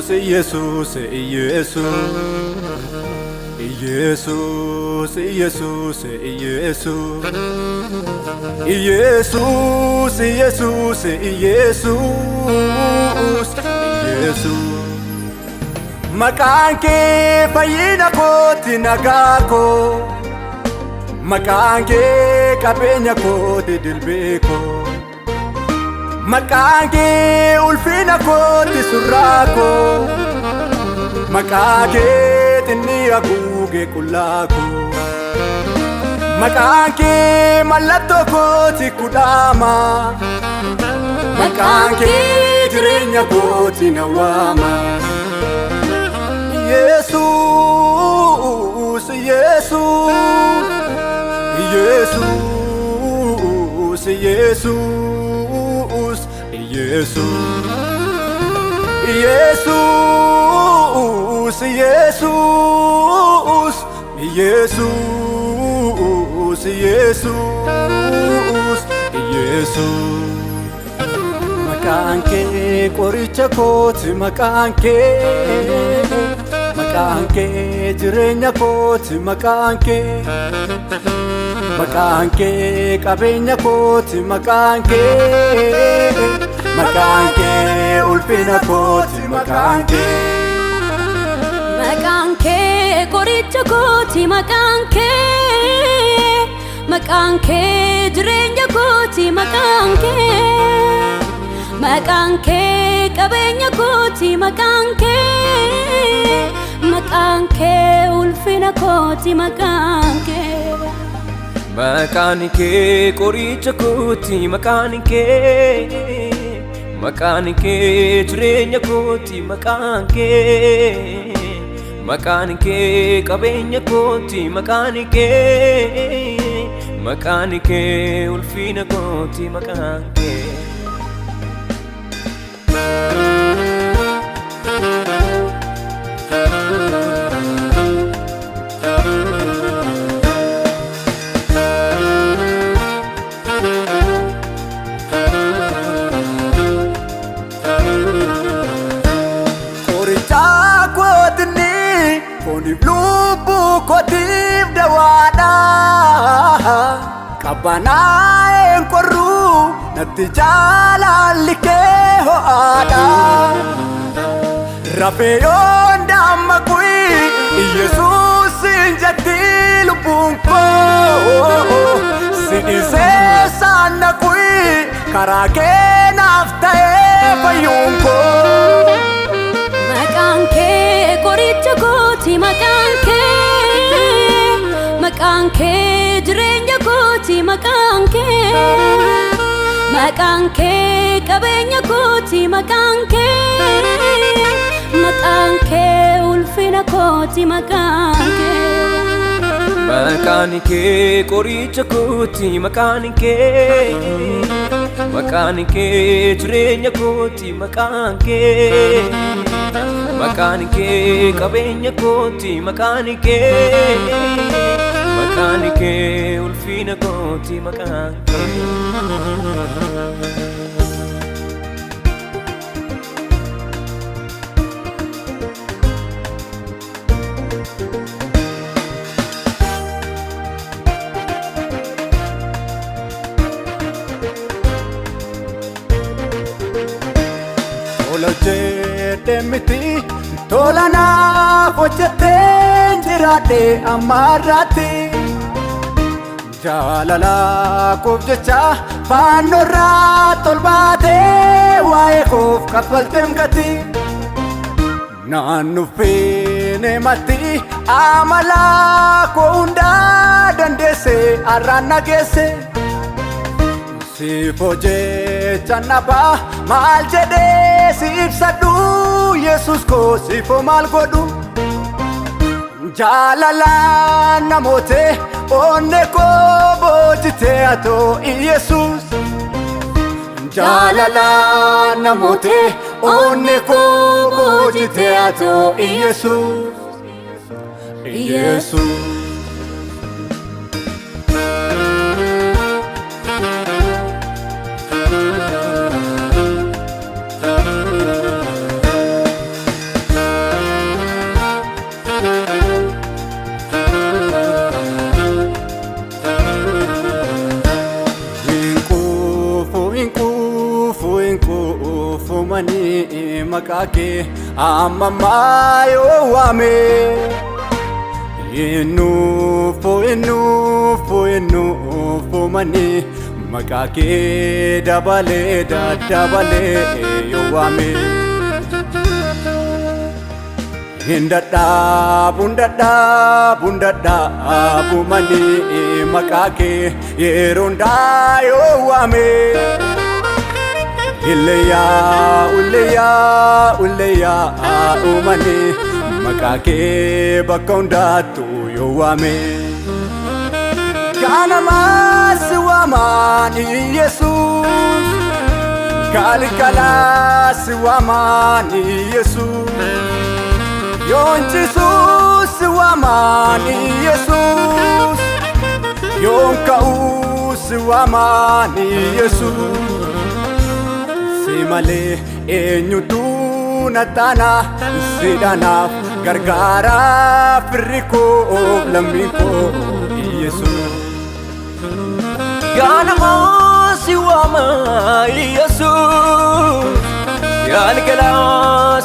Yesus, Yesus, Yesus, Yesus, Yesus, Yesus, Yesus, Yesus, Yesus. Maqaan kee fayyina kooti, nagaa koo. Maqaan kee qabeenya kooti, dilbii koo. Maqaan kee ulfina kooti, surraa koo. Maqaa kee xinni haguugee qullaa koo. Maqaan kee mallattoo kooti kudhaama. Maqaan kee jireenya kooti na waama. Yesus, Yesus, Yesus, Yesus, Yesus, Yesus, Yesus, Yesus, Yesus, Yesus. Maqaan kee qoricha kooti, maqaan kee, maqaan kee jireenya kooti, maqaan kee, maqaan kee qabeenya kooti, maqaan kee, maqaan kee ulfina kooti, maqaan kee. Maqaan kee qoricha kooti, maqaan kee, maqaan kee jireenya kooti, maqaan kee, maqaan kee qabeenya kooti, maqaan kee, maqaan kee ulfina kooti, maqaan kee. Maqaan kee qoricha kooti, maqaan kee, maqaan kee jireenya kooti, maqaan kee, maqaan kee qabeenya kooti, maqaan kee, maqaan kee ulfina kooti, maqaan kee. Qoricha kootinni fooniif lubbuu kootiif dawaadha. Qabbanaa'een qorruu natti jaalalli kee ho'aadha. Rafee yoon dammaqu Yesuus hin jetti lubbuun koo. Si dhiisee saannaqu karaa kee naaf ta'ee fayyuun koo. Maqaan kee qoricha kooti, maqaan kee, maqaan kee jireenya kooti, maqaan kee, maqaan kee qabeenya kooti, maqaan kee, maqaan kee ulfina kooti, maqaan kee. Maqaan kee qoricha kooti, maqaan kee, maqaan kee jireenya kooti, maqaan kee, maqaan kee qabeenya kooti, maqaan kee, maqaan kee ulfina kooti, maqaan kee. Tola hojjedhe miti, tola naaf hojjetteen jiraadhe amma har'aatti. Jaalala koof jecha fannoo tol baatee waa'ee koof kaffalteem gati. Naannuffine matti amala koo hundaa dandeesse har'aan na geesse. Siif hojjecha nabaa maal jedhee si ibsadhu, Yesus koo, siifoo maal godhu? Jaalala namoote onne koo boojite atoo Yesus. Jaalala namoote onne koo boojite atoo Yesus. Yesus. manii maqaa kee amma ammaa yoo waame. Innuufo innuufo innuufo manii maqaa kee dabalee daddabalee yoo waame. Hindadhaabu hindadhaabu hindadhaabu manii maqaa kee yeroo hundaa yoo waame. Illeyaa ulleyaa ulleyaa uumanii maqaa kee bakka hundaattu yoo waame. Ganamaas waamaan Yesuus, galgalaas waamaan Yesuus, yoonchisuus waamaan Yesuus, yoon ka'uus waamaan Yesuus. Si malee eenyutu na taana sidhanaaf gargaaraa firri koo lammiin koo Yesuus. Ganama si waama Yesuus, galgala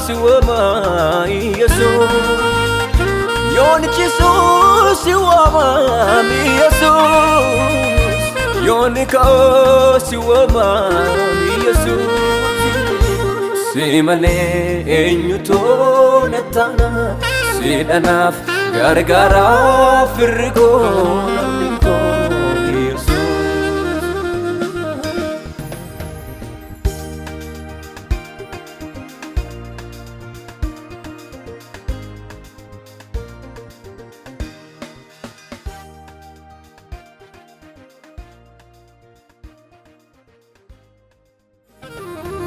si waama Yesuus, yoonchisu si waama Yesuus, yoon ka'oo si waama Yesuus. Si malee eenyutu na taana sidhanaaf gargaaraa firri koo lammiin koo Yesuus.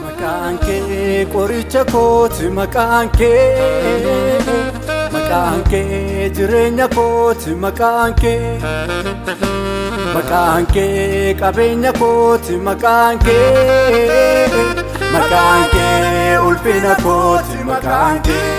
Maqaan kee qoricha kooti maqaan kee, maqaan kee jireenya kooti maqaan kee, maqaan kee qabeenya kooti maqaan kee, maqaan kee ulfina kooti maqaan kee.